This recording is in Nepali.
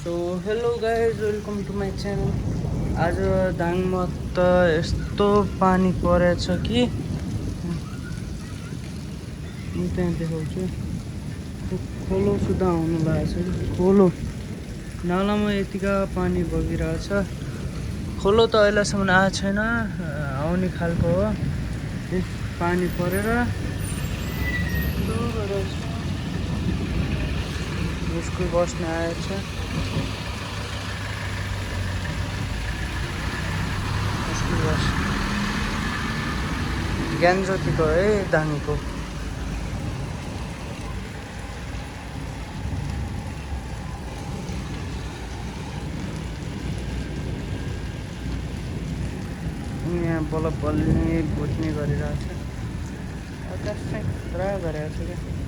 So hello guys welcome to my channel. आज दाङमा त यस्तो पानी परेछ कि म त्यहाँ देखाउँछु। खोलो सुधा आउनु लागेको छ कि खोलो नालामा यतिका पानी बगिरहेछ। खोलो त अहिलेसम्म आएको छैन, आउने खालको हो। पानी परेर स्कुल बस्न आएछ। ज्ञान ज्योतिको है दाङको। यहाँ बल्ल बल्ने बुझ्ने गरिरहेको छ। आकाश चाहिँ खतरा गरेको छ क्या।